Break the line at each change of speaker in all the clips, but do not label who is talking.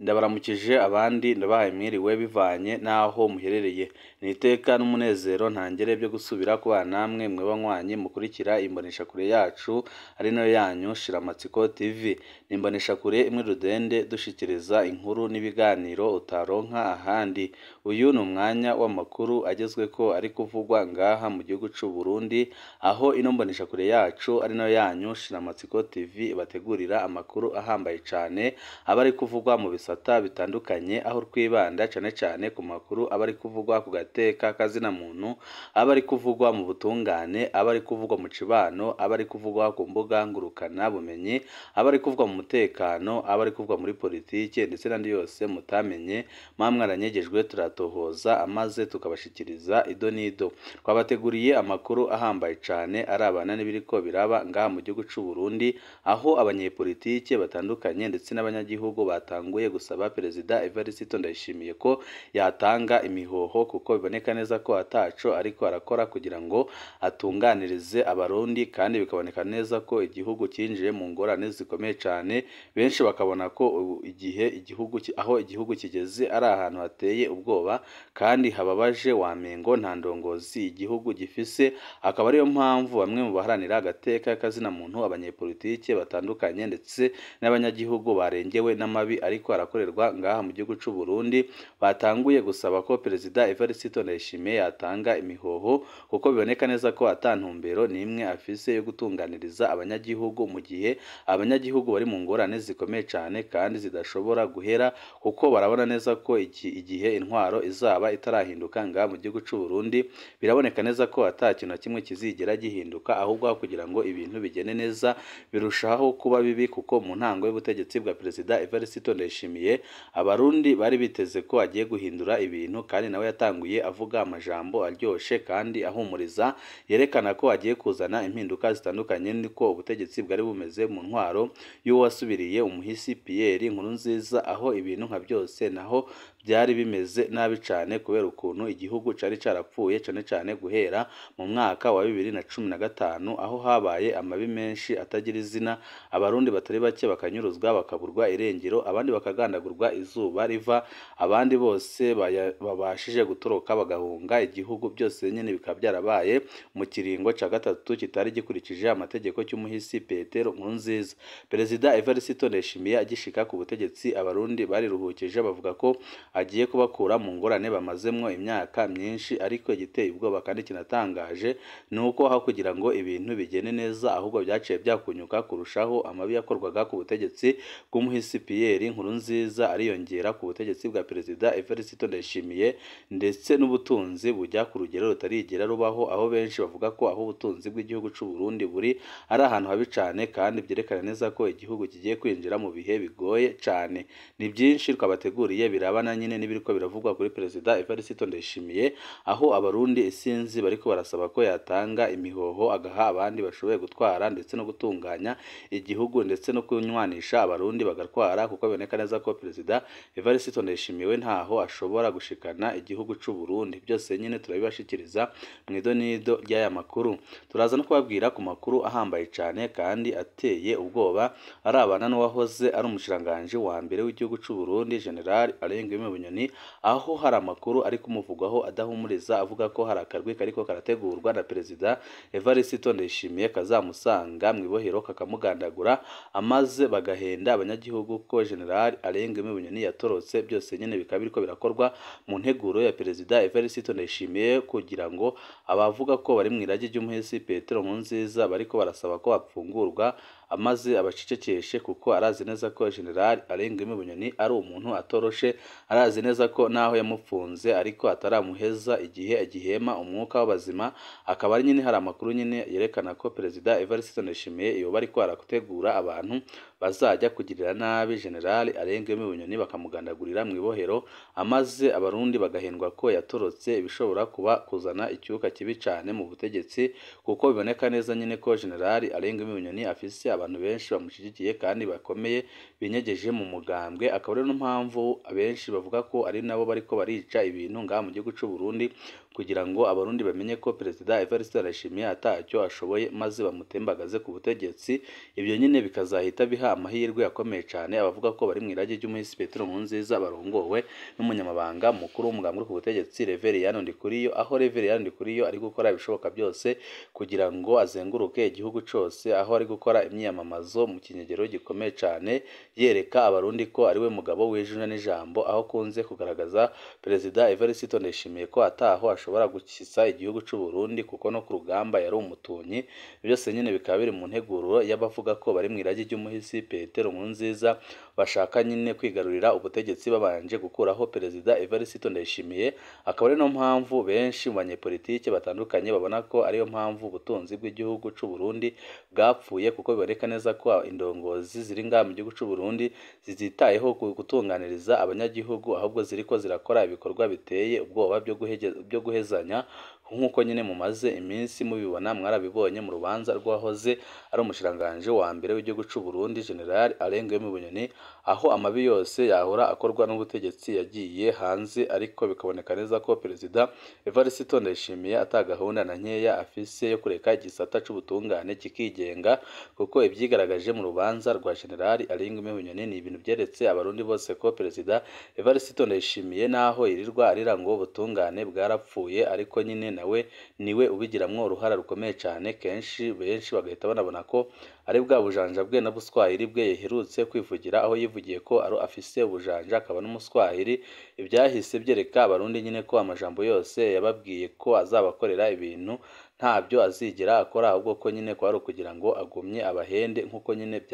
Ndabaramukije abandi ndabahaye mwiriwe bivanye n'aho muherereye. Ni iteka n'umunezero ntangere byo gusubira kubana namwe mwe banywanyi mukurikira imboneshakure yacu ari nayo yanyu Shiramatsiko TV. Ni imboneshakure imwe rudende dushikiriza inkuru n'ibiganiro utaronka ahandi. Uyu ni umwanya w'amakuru agezweko ari kuvugwa ngaha mu gihugu c'u Burundi, aho ino mboneshakure yacu ari nayo yanyu Shiramatsiko TV ibategurira amakuru ahambaye cane aba ari kuvugwa mu bisata bitandukanye, aho twibanda cane cane ku makuru aba ari kuvugwa ku gateka kazina muntu, aba ari kuvugwa mu butungane, aba ari kuvugwa mu cibano, aba ari kuvugwa ku mbuga ngurukana bumenyi, aba ari kuvugwa mu mutekano, aba ari kuvugwa muri politike ndetse n'andi yose mutamenye muba mwaranyegejwe turatohoza amaze tukabashikiriza ido n'ido. Twabateguriye amakuru ahambaye cane arabana n'ibiriko biraba ngaha mu gihugu c'u Burundi, aho abanyepolitike batandukanye ndetse n'abanyagihugu batanguye gusaba Perezida Evariste Ndayishimiye ko yatanga imihoho, kuko biboneka neza ko ataco ariko arakora kugira ngo atunganirize abarundi, kandi bikaboneka neza ko igihugu cinjiye mu ngorane zikomeye cane. Benshi bakabona ko igihe igihugu aho igihugu kigeze ari ahantu hateye ubwoba kandi hababaje, wamengo nta ndongozi igihugu gifise. Akaba ariyo mpamvu bamwe mu baharanira agateka kazina muntu, abanyepolitike batandukanye ndetse n'abanyagihugu barengewe n'amabi ariko arakorerwa ngaha mu gihugu c'u Burundi, batanguye gusaba ko Perezida Evariste Ndayishimiye yatanga imihoho, kuko biboneka neza ko ata ntumbero n'imwe afise yo gutunganiriza abanyagihugu, mu gihe abanyagihugu bari mu ngorane zikomeye cane kandi zidashobora guhera, kuko barabona neza ko igihe intwaro izaba itarahinduka ngaha mu gihugu c'u Burundi, biraboneka neza ko ata kintu na kimwe kizigera gihinduka, ahubwo aho kugira ngo ibintu bigende neza birushaho kuba bibi, kuko mu ntango y'ubutegetsi bwa Perezida Evariste Ndayishimiye abarundi bari biteze ko agiye guhindura ibintu, kandi nawe yatanguye avuga amajambo aryoshe kandi ahumuriza, yerekana ko agiye kuzana impinduka zitandukanye niko ubutegetsi bwari bumeze mu ntwaro y'uwasubiriye umuhisi Pierre Nkurunziza, aho ibintu nka byose naho byari bimeze nabi cane kubera ukuntu igihugu cari carapfuye, cane cane guhera mu mwaka wa 2015, aho habaye amabi menshi atagira izina, abarundi batari bake bakanyuruzwa bakaburwa irengero, abandi bakagandagurwa izuba riva, abandi bose babashije gutoroka bagahunga igihugu. Byose nyene bikaba byarabaye mu kiringo ca gatatu kitari gikurikije amategeko cy'umuhisi Petero Nkurunziza. Perezida Evariste Ndayishimiye agishika ku butegetsi, abarundi bariruhukije bavuga ko agiye kubakura mu ngorane bamazemwo imyaka myinshi, ariko igiteye ubwoba kandi kinatangaje ni uko aho kugira ngo ibintu bigende neza ahubwo byaciye byakunyuka kurushaho. Amabi yakorwaga ku butegetsi bw'umuhisi Pierre Nkurunziza ariyongera ku butegetsi bwa Perezida Evariste Ndayishimiye, ndetse n'ubutunzi bujya ku rugero rutarigera rubaho, aho benshi bavuga ko aho ubutunzi bw'igihugu c'u Burundi buri ari ahantu habi cane, kandi byerekana neza ko igihugu kigiye kwinjira mu bihe bigoye cane. Ni byinshi twabateguriye birabana nyine n'ibiriko biravugwa kuri Perezida Evariste Ndayishimiye, aho abarundi isinzi bariko barasaba ko yatanga imihoho agaha abandi bashoboye gutwara ndetse no gutunganya igihugu ndetse no kunywanisha abarundi bagatwara, kuko biboneka neza ko Perezida Evariste Ndayishimiye we ntaho ashobora gushikana igihugu c'u Burundi. Byose nyine turabibashikiriza mu idonido ry'aya makuru. Turaza no kubabwira ku makuru ahambaye cane kandi ateye ubwoba arabana n'uwahoze ari umushikiranganji wa mbere w'igihugu c'u Burundi General Alain Guillaume Bunyoni, aho hari amakuru ari kumuvugwaho adahumuriza, avuga ko hari akarwi kariko karategurwa na Perezida Evariste Ndayishimiye kazamusanga mw'ibohero kakamugandagura, amaze bagahenda abanyagihugu ko General Alain Guillaume Bunyoni yatorotse. Byose nyene bikaba biriko birakorwa mu nteguro ya Perezida Evariste Ndayishimiye, kugira ngo abavuga ko bari mw'iragi ry'umuhisi Petero Nkurunziza bariko barasaba ko bapfungurwa amaze abacecekeshe, kuko arazi neza ko General Alain Guillaume Bunyoni ari umuntu atoroshe, arazi neza ko naho yamupfunze ariko ataramuheza igihe agihema umwuka w'abazima. Akaba ari nyine hari amakuru nyine yerekana ko Perezida Evariste Ndayishimiye yoba ariko arategura abantu bazajya kugirira nabi General Alain Guillaume Bunyoni bakamugandagurira mw'ibohero, amaze abarundi bagahendwa ko yatorotse, ibishobora kuba kuzana icyuka kibi cane mu butegetsi, kuko biboneka neza nyine ko General Alain Guillaume Bunyoni afise abantu benshi bamushigikiye kandi bakomeye binyegeje mu mugambwe, akaba ari no mpamvu abenshi bavuga ko ari nabo bariko barica ibintu ngaha mu gihugu c'u Burundi kugira ngo abarundi bamenye ko Perezida Evariste Ndayishimiye atacyo ashoboye maze bamutembagaze ku butegetsi. Ibyo nyine bikazahita biha amahirwe akomeye cyane abavuga ko bari mu irage ry'umuhisi Petero Nkurunziza barongowe n'umunyamabanga mukuru w'umugambwe uri ku butegetsi Reveriyani Ndikuriyo, aho Reveriyani Ndikuriyo ari gukora ibishoboka byose kugira ngo azenguruke igihugu cose, aho ari gukora imyiyamamazo mu kinyegero gikomeye cyane yereka abarundi ko ariwe mugabo w'ijuna n'ijambo, aho akunze kugaragaza Perezida Evariste Ndayishimiye ko ataho ashobora gukisa igihugu c'u Burundi kuko no ku rugamba yari umutunyi. Byose nyine bikaba biri mu nteguro y'abavuga ko bari mu irage ry'umuhisi Petero Nkurunziza, bashaka nyine kwigarurira ubutegetsi babanje gukuraho Perezida Evariste Ndayishimiye. Akaba ari no mpamvu benshi mu banyepolitike batandukanye babona ko ariyo mpamvu ubutunzi bw'igihugu c'u Burundi bwapfuye, kuko biboneka neza ko indongozi ziri ngaha mu gihugu c'u Burundi zititayeho gutunganiriza abanyagihugu, ahubwo ziriko zirakora ibikorwa biteye ubwoba byo guhezanya, nk'uko nyine mumaze iminsi mubibona. Mwarabibonye mu rubanza rw'uwahoze ari umushikiranganji wa mbere w'igihugu c'u Burundi General Alain Guillaume Bunyoni, aho amabi yose yahora akorwa n'ubutegetsi yagiye hanze, ariko bikaboneka neza ko Perezida Evariste Ndayishimiye ata gahunda na nkeya afise yo kureka igisata c'ubutungane kikigenga, kuko ibyigaragaje mu rubanza rwa General Alain Guillaume Bunyoni ni ibintu byeretse abarundi bose ko Perezida Evariste Ndayishimiye naho yirirwa arira ngo ubutungane bwarapfuye, ariko nyine nawe niwe ubigiramwo uruhara rukomeye cyane. Kenshi benshi bagahita banabona ko ari bwa bujanja bwe na buswahili bwe yaherutse kwivugira, aho yivugiye ko ari afise ubujanja akaba n'umuswahili. Ibyahise byereka abarundi nyine ko amajambo yose yababwiye ko azabakorera ibintu ntabyo azigera akora, ahubwo ko nyine kwari ukugira ngo agumye abahende nk'uko nyine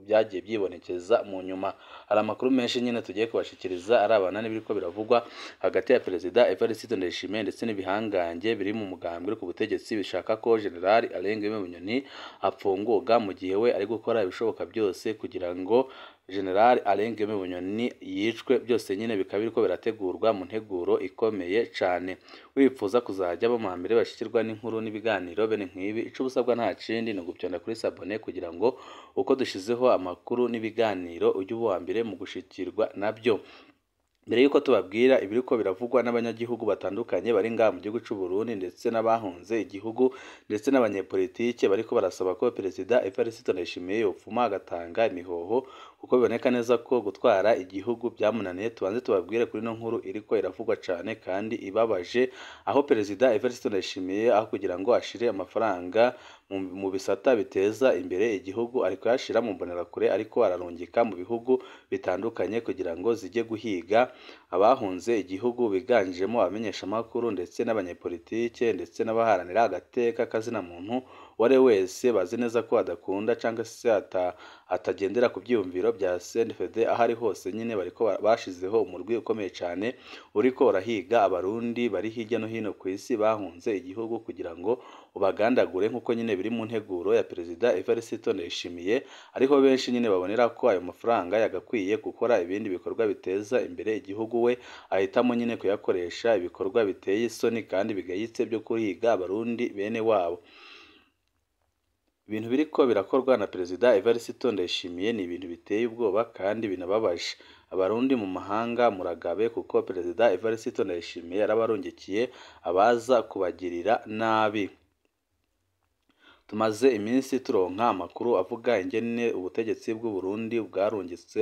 byagiye byibonekeza mu nyuma. Hari amakuru menshi nyine tugiye kubashikiriza arabana n'ibiriko biravugwa hagati ya Perezida Evariste Ndayishimiye ndetse n'ibihangange biri mu mugambwe ku butegetsi bishaka ko General Alain Guillaume Bunyoni apfunguka, mu gihe we ari gukora ibishoboka byose kugira ngo General Alain Guillaume Bunyoni yicwe. Byose nyine bikaba biriko birategurwa mu nteguro ikomeye cane. Wipfuza kuzajya bo mu mbere bashikirwa n'inkuru n'ibiganiro bene nk'ibi, ico ubusabwa nta kindi ni ugupyonda kuri sabone kugira ngo uko dushizeho amakuru n'ibiganiro ujye uba uwa mbere mu gushikirwa nabyo. Mbere yuko tubabwira ibiriko biravugwa n'abanyagihugu batandukanye bari ngaha mu gihugu c'u Burundi ndetse n'abahunze igihugu ndetse n'abanyepolitike bariko barasaba ko Perezida Evariste Ndayishimiye yopfuma agatanga imihoho, kuko biboneka neza ko gutwara igihugu byamunaniye, tubanze tubabwire kuri no nkuru iriko iravugwa cane kandi ibabaje, aho Perezida Evariste Ndayishimiye aho kugira ngo ashire amafaranga mu bisata biteza imbere igihugu ariko yashira mu mbonerakure, ariko ararungika mu bihugu bitandukanye kugira ngo zijye guhiga abahunze igihugu biganjemo abamenyeshamakuru ndetse n'abanyepolitike ndetse n'abaharanira agateka kazina muntu uwo wese bazi neza ko adakunda cyangwa se atagendera ku byiyumviro bya CNDD. Aho ari hose nyine bariko bashizeho umurwi ukomeye cyane uriko urahiga abarundi bari hirya no hino ku isi bahunze igihugu kugira ngo ubagandagure, nk'uko nyine biri mu nteguro ya Perezida Evariste Ndayishimiye. Ariho benshi nyine babonera ko ayo mafaranga yagakwiye gukora ibindi bikorwa biteza imbere igihugu, we ahitamo nyine kuyakoresha ibikorwa biteye isoni kandi bigayitse byo kuhiga abarundi bene wabo. Ibintu biriko birakorwa na Perezida Evariste Ndayishimiye ni ibintu biteye ubwoba kandi binababaje. Abarundi mu mahanga muragabe, kuko Perezida Evariste Ndayishimiye yarabarungikiye abaza kubagirira nabi. Tumaze iminsi turonka amakuru avuga ingene ubutegetsi bw'u Burundi bwarungitse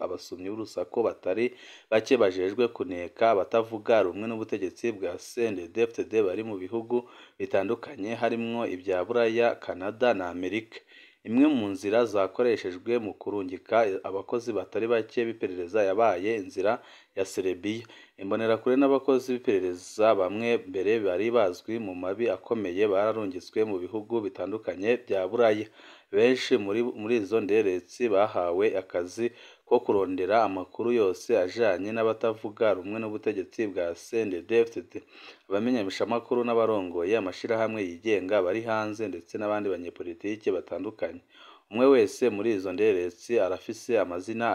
abasumyi b'urusaku batari bake bajejwe kuneka abatavuga rumwe n'ubutegetsi bwa CNDD-FDD bari mu bihugu bitandukanye harimwo ibya Buraya, Canada na Amerika. Imwe mu nzira zakoreshejwe mu kurungika abakozi batari bake b'iperereza yabaye inzira ya Serbia. Imbonerakure n'abakozi b'iperereza bamwe mbere bari bazwi mu mabi akomeye bararungitswe mu bihugu bitandukanye bya Buraya. Benshi muri izo nderetsi bahawe akazi ko kurondera amakuru yose ajanye n'abatavuga rumwe n'ubutegetsi bwa CNDD-FDD, abamenyeshamakuru n'abarongoye amashirahamwe yigenga bari hanze ndetse n'abandi banyepolitike batandukanye. Umwe wese muri izo nderetsi arafise amazina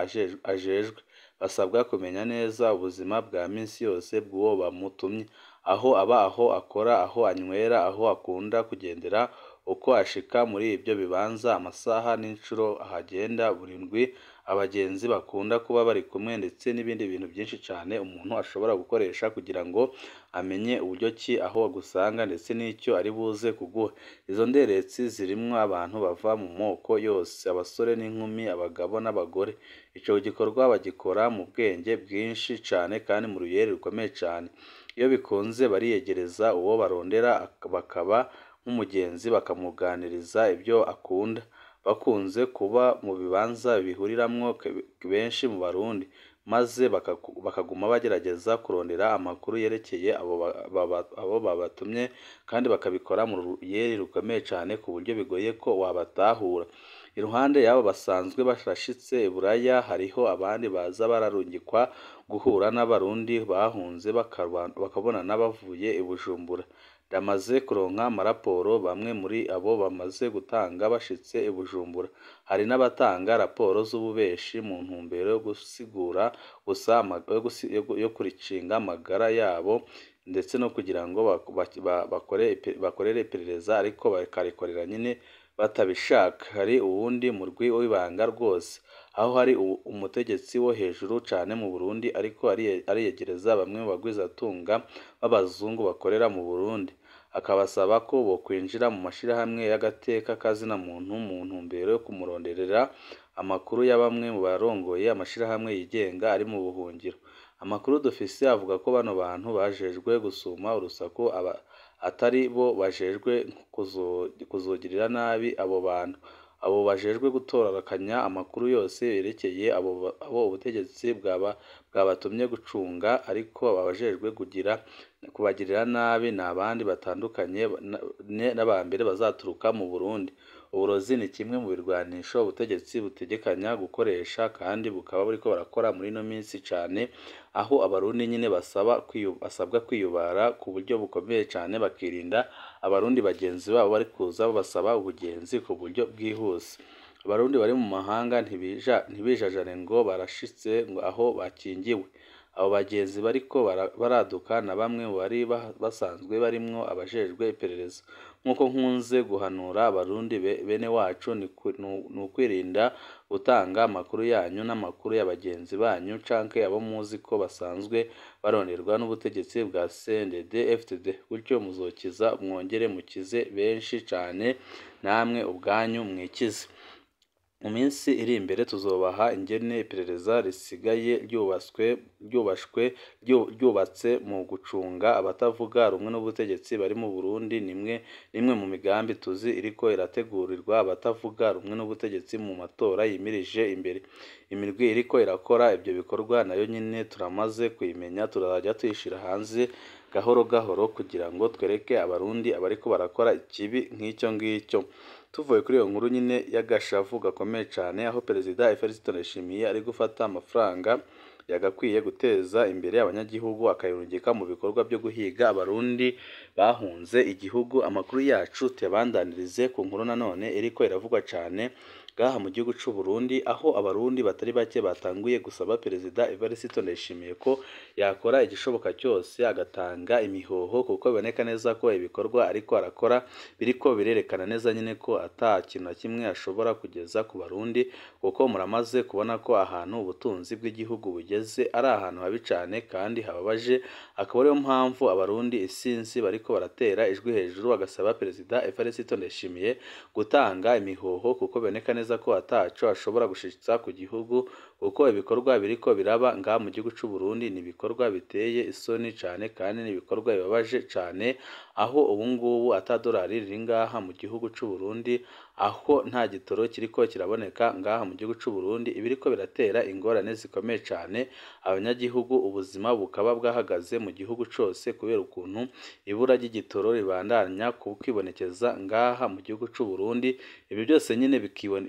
ajejwe. Basabwa kumenya neza ubuzima bwa minsi yose bw'uwo bamutumye, aho aba, aho akora, aho anywera, aho akunda kugendera, uko ashika muri ibyo bibanza, amasaha n'incuro ahagenda buri ndwi, abagenzi bakunda kuba bari kumwe ndetse n'ibindi bintu byinshi cane umuntu ashobora gukoresha kugira ngo amenye uburyo ki aho agusanga ndetse n'icyo ari buze kuguha. Izo nderetsi zirimwo abantu bava mu moko yose, abasore n'inkumi, abagabo n'abagore. Ico gikorwa bagikora mu bwenge bwinshi cane kandi mu ruyeri rukomeye cane. Iyo bikunze bariyegereza uwo barondera bakaba nk'umugenzi bakamuganiriza ibyo akunda. Bakunze kuba mu bibanza bihuriramwo benshi mu Barundi, maze bakaguma bagerageza kurondera amakuru yerekeye abo babatumye kandi bakabikora mu ruyeri rukomeye cane ku buryo bigoye ko wabatahura. Iruhande y'abo basanzwe barashitse i Buraya, hariho abandi baza bararungikwa guhura n'Abarundi bahunze bakabonana bavuye i Bujumbura. Ndamaze kuronka amaraporo bamwe muri abo bamaze gutanga bashitse i Bujumbura. Hari n'abatanga raporo z'ububeshi mu ntumbero yo gusigura gusa yo kuricinga amagara yabo ndetse no kugira ngo bakorere iperereza ariko bakarikorera nyine batabishaka. Hari uwundi murwi w'ibanga rwose, aho hari umutegetsi wo hejuru cane mu Burundi ariko ariyegereza bamwe mu bagwizatunga b'abazungu bakorera mu Burundi, akabasaba ko bokwinjira mu mashirahamwe y'agateka kazina muntu mu ntumbero yo kumuronderera amakuru ya bamwe mu barongoye amashirahamwe yigenga ari mu buhungiro. Amakuru dufise avuga ko bano bantu bajejwe gusuma urusaku atari bo bajejwe kuzogirira nabi abo bantu. Abo bajejwe gutorakanya amakuru yose yerekeye abo ubutegetsi bwabatumye gucunga, ariko abajejwe kubagirira nabi ni abandi batandukanye n'abambere bazaturuka mu Burundi. Uburozi ni kimwe mu birwanisho ubutegetsi butegekanya gukoresha kandi bukaba buriko barakora muri ino minsi cane, aho Abarundi nyine basabwa kwiyubara ku buryo bukomeye cane, bakirinda Abarundi bagenzi babo bari kuza babasaba ubugenzi ku buryo bwihuse. Abarundi bari mu mahanga ntibijajare ngo barashitse aho bakingiwe. Abo bagenzi bariko baraduka na bamwe mu bari basanzwe barimwo abajejwe iperereza. Nk'uko nkunze guhanura Abarundi bene wacu ni ukwirinda gutanga amakuru yanyu n'amakuru ya bagenzi banyu canke abo muzi ko basanzwe baronderwa n'ubutegetsi bwa CNDD-FDD, gutyo muzokiza mwongere mukize benshi cane namwe ubwanyu mwikize. Mu minsi iri imbere tuzobaha ingene iperereza risigaye ryubatse mu gucunga abatavuga rumwe n'ubutegetsi bari mu Burundi. Nimwe mu migambi tuzi iriko irategurirwa abatavuga rumwe n'ubutegetsi mu matora yimirije imbere. Imirwi iriko irakora ibyo bikorwa nayo nyine turamaze kuyimenya, turazajya tuyishira hanze gahoro gahoro kugira ngo twereke Abarundi abariko barakora ikibi nk'icyo ngicyo. Tuvuye kuri iyo nkuru nyine y'agashavu gakomeye cane, aho Perezida Evariste Ndayishimiye ari gufata amafaranga yagakwiye guteza imbere abanyagihugu akayarungika mu bikorwa byo guhiga Abarundi bahunze igihugu. Amakuru yacu tuyabandanirize ku nkuru nanone iriko iravugwa cane ngaha mu gihugu c'u Burundi, aho Abarundi batari bake batanguye gusaba Perezida Evariste Ndayishimiye ko yakora igishoboka cyose agatanga imihoho, kuko biboneka neza ko ibikorwa ariko arakora biriko birerekana neza nyine ko ata kintu na kimwe ashobora kugeza ku Barundi, kuko muramaze kubona ko ahantu ubutunzi bw'igihugu bugeze ari ahantu habi cane kandi hababaje. Akaba ariyo mpamvu Abarundi isinzi bariko baratera ijwi hejuru bagasaba Perezida Evariste Ndayishimiye gutanga imihoho, kuko biboneka neza ko ataco ashobora gushitsa ku gihugu, kuko ibikorwa biriko biraba ngaha mu gihugu c'u Burundi ni ibikorwa biteye isoni cane kandi ni ibikorwa bibabaje cane, aho ubu ngubu ata dorari riri ngaha mu gihugu c'u Burundi, aho nta gitoro kiriko kiraboneka ngaha mu gihugu c'u Burundi, ibiriko biratera ingorane zikomeye cane abanyagihugu, ubuzima bukaba bwahagaze mu gihugu cose kubera ukuntu ibura ry'igitoro ribandanya kwibonekeza ngaha mu gihugu c'u Burundi. Ibi byose nyine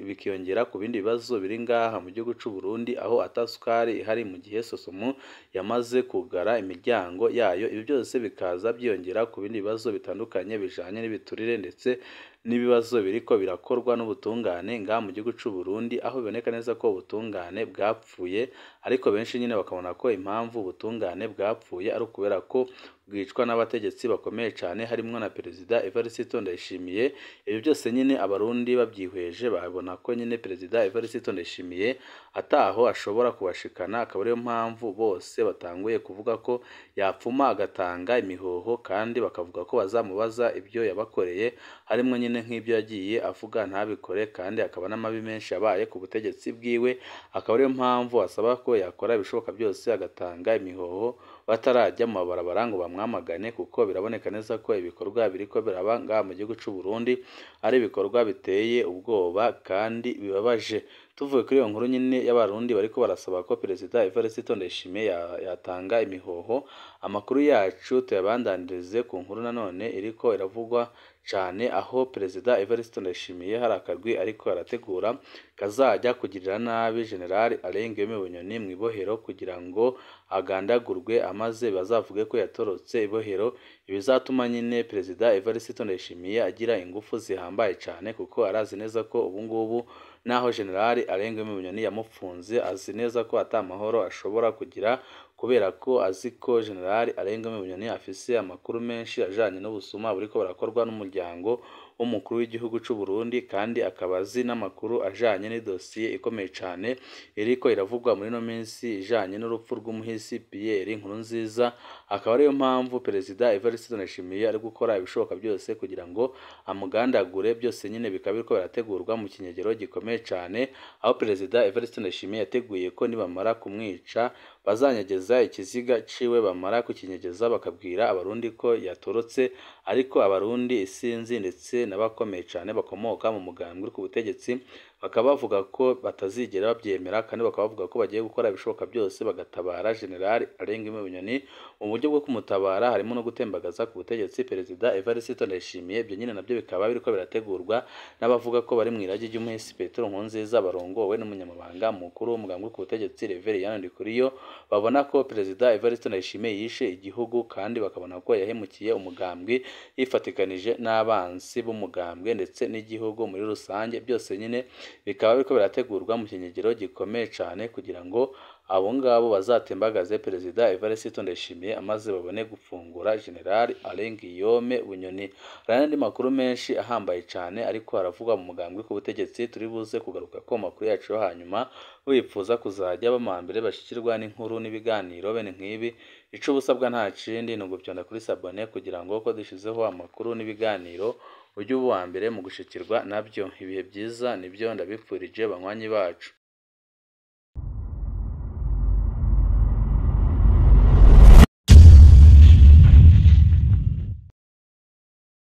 bikiyongera ku bindi bibazo biri ngaha mu gihugu c'u Burundi, aho ata sukari ihari mu gihe Sosomu yamaze kugara imiryango yayo. Ibi byose bikaza byiyongera ku bindi bibazo bitandukanye bijanye n'ibiturire ndetse n'ibibazo biriko birakorwa n'ubutungane ngaha mu gihugu c'u Burundi, aho biboneka neza ko ubutungane bwapfuye, ariko benshi nyine bakabona ko impamvu ubutungane bwapfuye ari ukubera ko bwicwa n'abategetsi bakomeye cane, harimwo na Perezida Evariste Ndayishimiye. Ibyo byose nyine abarundi babyihweje babona ko nyine Perezida Evariste Ndayishimiye ataho ashobora kubashikana, akaba ariyo mpamvu bose batanguye kuvuga ko yapfuma agatanga imihoho, kandi bakavuga ko bazamubaza ibyo yabakoreye, harimwo nyine nk'ibyo yagiye avuga ntabikore, kandi akaba n'amabi menshi yabaye ku butegetsi bwiwe, akaba ariyo mpamvu asaba ko yakora ibishoboka byose agatanga imihoho batarajya mu mabarabara ngo bamwamagane, kuko biraboneka neza ko ibikorwa biriko biraba ngaha mu gihugu c'u Burundi ari ibikorwa biteye ubwoba kandi bibabaje. Tuvuye kuri iyo nkuru nyine y'abarundi bariko barasaba ko Perezida Evariste Ndayishimiye yatanga imihoho, amakuru yacu tuyabandanirize ku nkuru nanone iriko iravugwa cane, aho Perezida Evariste Ndayishimiye hari akagwi ariko arategura kazajya kugirira nabi General Alain Guillaume Bunyoni mw'ibohero kugira ngo agandagurwe, amaze bazavuge ko yatorotse ibohero, ibizatuma nyine Perezida Evariste Ndayishimiye agira ingufu zihambaye cane, kuko arazi neza ko ubu ngubu naho General Alain Guillaume Bunyoni yamufunze azi neza ko ata mahoro ashobora kugira, kubera ko azi ko General Alain Guillaume Bunyoni afise amakuru menshi ajanye n'ubusuma buriko burakorwa n'umuryango w'umukuru w'igihugu c'u Burundi, kandi akaba azi n'amakuru ajanye n'idosiye ikomeye cane iriko iravugwa muri ino minsi ijanye n'urupfu rw'umuhisi Pierre Nkurunziza. Akaba ariyo mpamvu Perezida Evariste Ndayishimiye ari gukora ibishoboka byose kugira ngo amugandagure, byose nyine bikaba biriko birategurwa mu kinyegero gikomeye cane, aho Perezida Evariste Ndayishimiye yateguye ko nibamara kumwica bazanyegeza ikiziga ciwe, bamara kukinyegeza bakabwira abarundi ko yatorotse, ariko abarundi isinzi ndetse n'abakomeye cane bakomoka mu mugambwe uri ku butegetsi bakaba bavuga ko batazigera babyemera, kandi bakaba bavuga ko bagiye gukora ibishoboka byose bagatabara General Alain Guillaume Bunyoni. Mu buryo bwo kumutabara harimo no gutembagaza ku butegetsi Perezida Evariste Ndayishimiye. Ibyo nyine nabyo bikaba biriko birategurwa n'abavuga ko bari mw'iragi ry'umuhisi Petero Nkurunziza barongowe n'umunyamabanga mukuru w'umugambwe uri ku butegetsi Reverien Ndikuriyo, babona ko Perezida Evariste Ndayishimiye yishe igihugu, kandi bakabona ko yahemukiye umugambwe yifatikanije n'abansi b'umugambwe ndetse n'igihugu muri rusange. Byose nyine bikaba biriko birategurwa mu kinyegero gikomeye cane kugira ngo abo ngabo bazatembagaze Perezida Evariste Ndayishimiye, amaze babone gufungura General Alain Guillaume Bunyoni. Hari n'andi makuru menshi ahambaye cane ariko aravugwa mu mugambwe ku butegetsi, turi buze kugaruka ko makuru yacu yo hanyuma. Wipfuza kuzajya bamambere bashikirwa n'inkuru n'ibiganiro bene nk'ibi, ico ubusabwa nta kindi ni ugupyonda kuri sabone kugira ngo ko dushizeho amakuru n'ibiganiro ujye uba uwa mbere mu gushikirwa nabyo. Ibihe byiza nibyo ndabipfurije banywanyi bacu.